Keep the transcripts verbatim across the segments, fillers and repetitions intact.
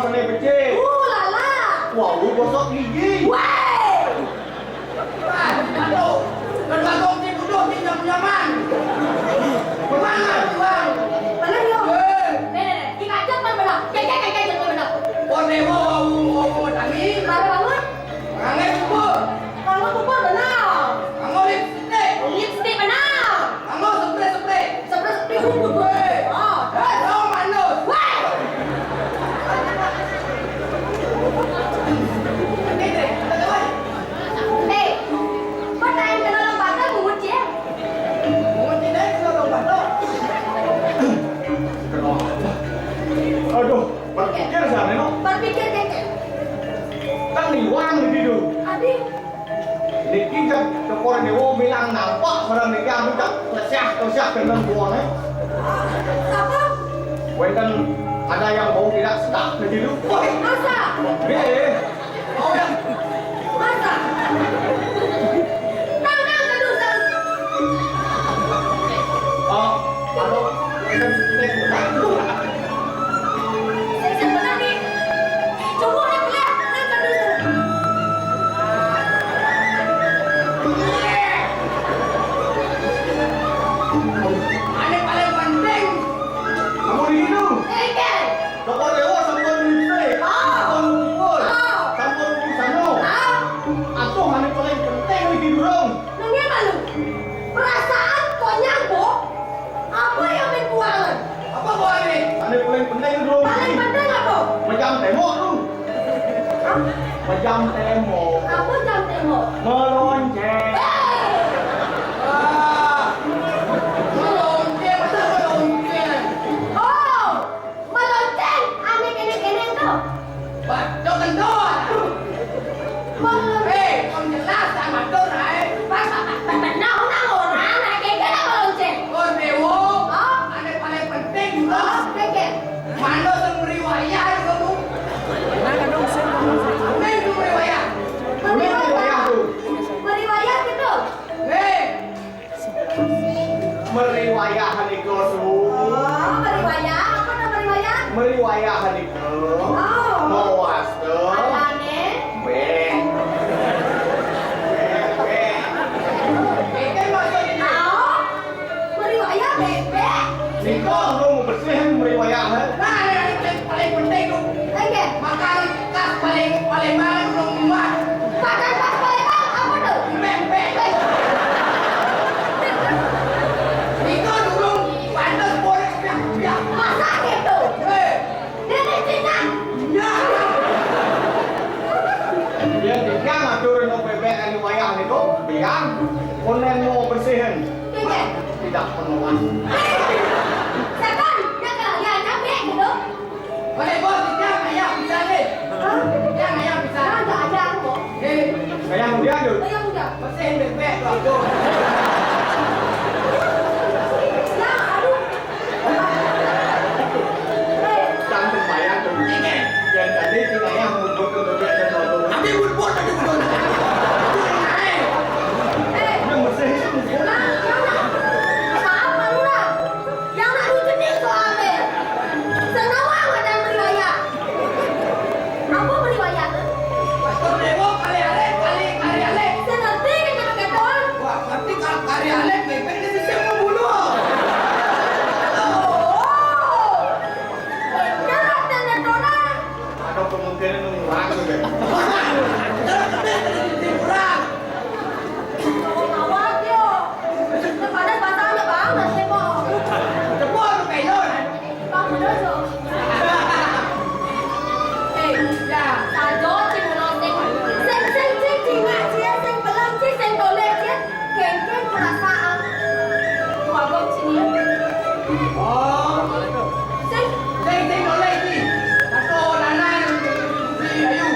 Ane becik. Uh, lala. Wah, lu gosok gigi. Weh. Wah, aduh. Kedua gong ti duduk ti nyaman-nyaman. Kemana, Bang? Mana dia? Eh. Nih, nih, nih. Dikajut kan benar. Cek, cek, cek, cek, benar. Oh, dewa, wau, wau, wau, tani. Baru bangun. Nganggo bubur. Nganggo bubur benar. Nganggo lipstik. Lipstik benar. Nganggo spray, spray. Spray, spray, bubur. Weh. Oh. Eh, lo manus. Weh. Eh, pertanyaan kena lompatan, bungut, ya? Bungut ini kena lompatan. Aduh, berpikir sana, no. Berpikir, Keke. Kan liwang begitu. Adi. Niki jak tekor dewa bilang nampak barang niki anu jak klesah, klesah dengan buangnya. Apa? Wenten ada yang bau tidak sedap begitu. Masa? Eh. Masa? Nang, nang, aduh, nang. Oh, aduh, wenten sedikit. Sing, sing bener nih. Coba lihat, lihat, lihat, lihat. Ane paling penting. Kamu di situ. Enggak. Toko dewa sampun listrik. Oh. Sampun kumpul. Oh. Sampun busana. Ah. Atuh ane paling penting iki durung. Nang malu. Perasaan konyang, Bo. Apa yang main kuangan? Apa kuangan? Ane paling penting durung. Paling penting apa? Mejam tembok tu. Hah? Mejam tembok. Apa jam tembok? Melonceng. Hei! Ah, melonceng, masa melonceng? Oh, melonceng, ane kene-kene tu. Ba, cok kendor. Melonceng. Eh, kon jelas, tak matur, ai. Ba, ba, ba, ba, ba, nah, orang, orang, nah, kene-kene melonceng. Kon dewo, oh, ane paling penting juga. Oh, kene. Mano sing meriwayah kamu? Nah, kadang sing ngomong. Ane sing meriwayah. Meriwayah. Meriwayah gitu. Nih. Meriwayah niku, Su. Oh, meriwayah. Apa nama meriwayah? Meriwayah niku. Oh. Mawas to. Apane? Bek. Bek, bek. Bek, bek maksudnya. Oh. Meriwayah bebek. Niku mau bersihin meriwayah. Nah, yang paling penting tuh. Enggak. Makan khas paling, Palembang, rumah. Makan khas Palembang apa tuh? Bebek. Eh. Niku durung pantes boleh piah-piah. Masa gitu? Eh. Nenek Cina. Ya. Dia tiga ngatur no bebek anu wayah niku, biang. Konen mau bersihin. Bebek. Tidak menolak. Eh, setan, dia kalau ya capek gitu. Boleh, Bos, kita ayah bisa nih. Hah? Kita ayah bisa. Nah, nggak ada aku, Bos. Eh, ayah muda tuh. Ayah muda. Bersihin bebek tuh, tuh. Nah, aduh. Jangan lumayan tuh. Yang tadi kita yang ngebut ke bebek dan lalu. Tapi bubur tadi bubur. Bubur yang lain. Eh. Yang bersih itu bubur. Maaf, Pak Lurah. Yang nak lucu ni soalnya. Senawang ada meriwayah. Apa meriwayah tu? Pastor Dewo kali alek, kali, kali alek. Saya ngerti kan kata-kata. Wah, berarti kalau kali alek, bebek ni sisi membunuh. Oh. Benar, tanda orang. Ada kemungkinan mengurangi, deh. Kurang. Awak yo. Panas basahnya banget, Ceko. Cepat, lu kayak lo. Bang, bener, so. Eh, ya. Sajo, cing, lo, cing. Sing, sing, cing, cing, cing, cing, belum, cing, sing, tolek, cing. Kengkeng perasaan. Wabok sini. Oh. Sing. Sing, sing, oleh iki. Satu lanang, si Ayu.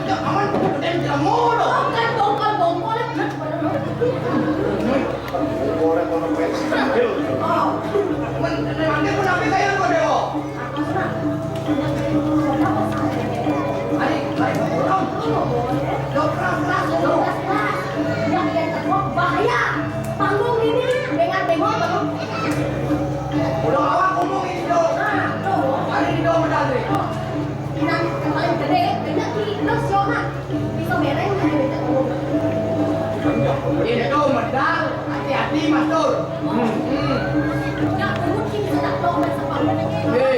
Aman, gede jelema dong. Oh, kan bongkol-bongkol ya, bener, bener. Goreng kono sambil. Oh. Men, men, men, men, men, men, men, Ari, ari, pulang. Dok, keras, keras, dok. Yang dia tengok bahaya. Panggung ini, dengar tengok, panggung. Udah awak ngomong ini, dok. Ah, tuh. Ari, dok, benar, deh. Inang yang paling gede, banyak di Indonesia, Mak. Bisa bereng, ada beda tuh. Ini tuh medal, hati-hati, Mas Tur. Hmm. Ya, mungkin sudah tahu bahasa Paman. Hei.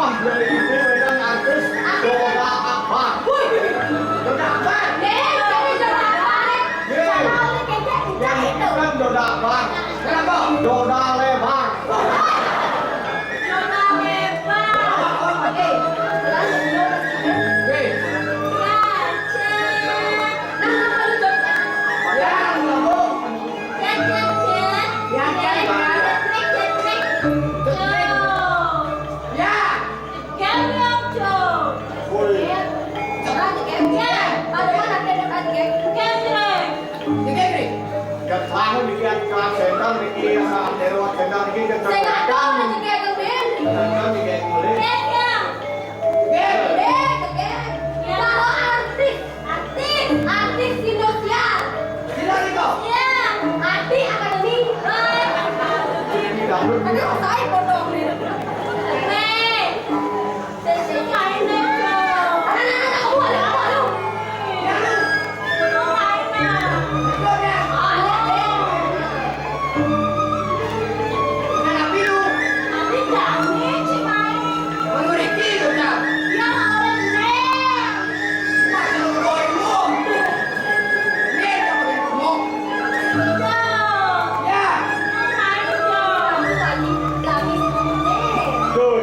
Wah, dari ini Medan artis. Doda apa? Wih, Doda apa? Nih, jadi Doda apa? Nih. Salah oleh kejak, kejak itu. Kan Doda apa? Kenapa? Doda lebar. Coba lebar. Eh, kebetulan beliau masih. Weh. Ya, Cek. Nah, kenapa lu jawab? Ya, kenapa? Cek, cek, cek. Ya, cek, ya. Cek, cek, cek. Tuh. Ya. Cek, cek, cek. Woi. Cek, cek, cek. Ya, pada mana, cek, cek, cek. Cek, cek. Cek, cek, cek. Gak tahu nih, lihat kelas sendal nih, iya, sama lewat sendal nih, gak tahu. Saya nggak tahu, rezeki Ageng Ben. Sendal nih, kayak boleh. Iya, iya. Iya. Iya, iya. Kalau artis, artis, artis Indosiar. Gila nih kau. Iya, Arti Akademi. Hai. Ini dangdut. Aduh, saya bodoh nih. Hei. Good.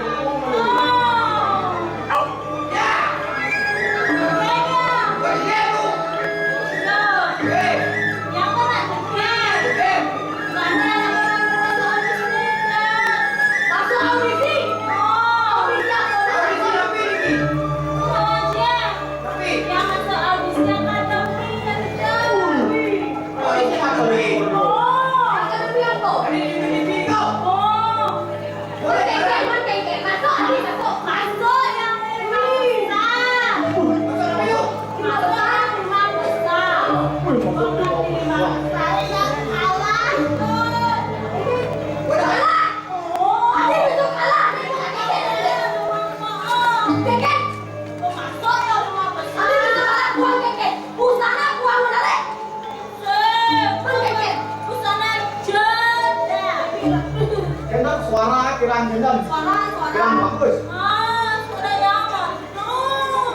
Usaha kurang jalan. Suara, suara. Kurang bagus. Ah, suara yang mana?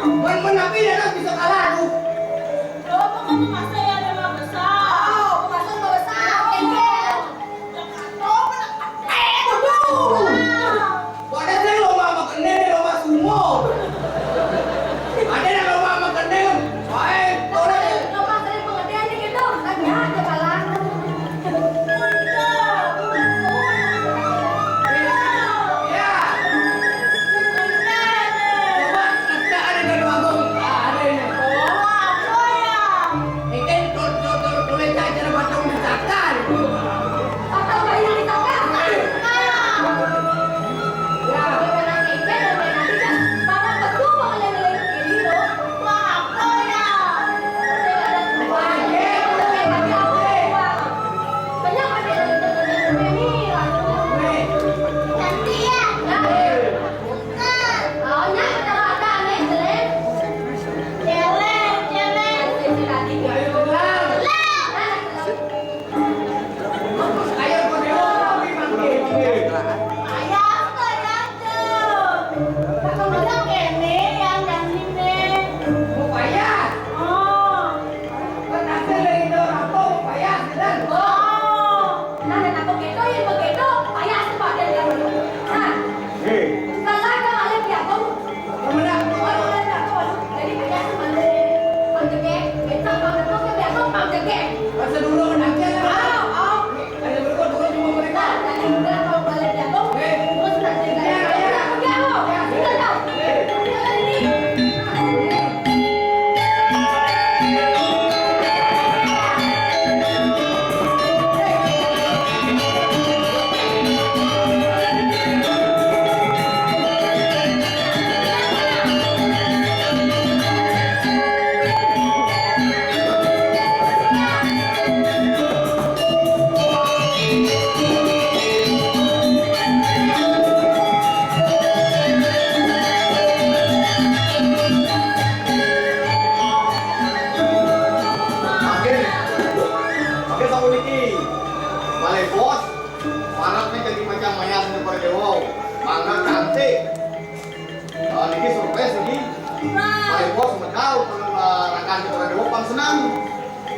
Mun, mun tapi dia bisa kalah, aduh. Loh, pokoknya masa ya ada mah besar. Oh, masa mah besar. Iya. Waduh. Ada sih lomba makan nenek, lomba sumo. Ada yang lomba makan nenek. Baik, boleh. Lomba sering pengertian nih gitu. Kan ya, aja kalah. Ya. Coba kita ada di Agung. Ada ini. Oh.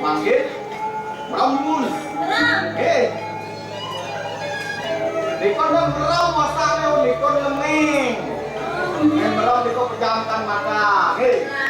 Mangkin merem. Nggih. Dikon kan merem masane, dikon ngeming. Nek merem dikon pejamkan mata. Nggih.